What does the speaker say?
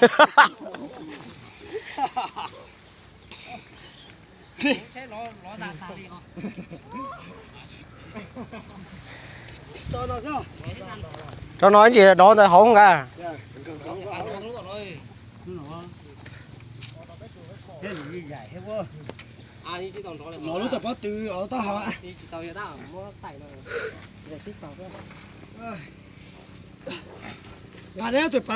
Rau no ib ntsis dov ntawd hauv nqa. Lub tau pob tw taub hau. Nqa neb tus pas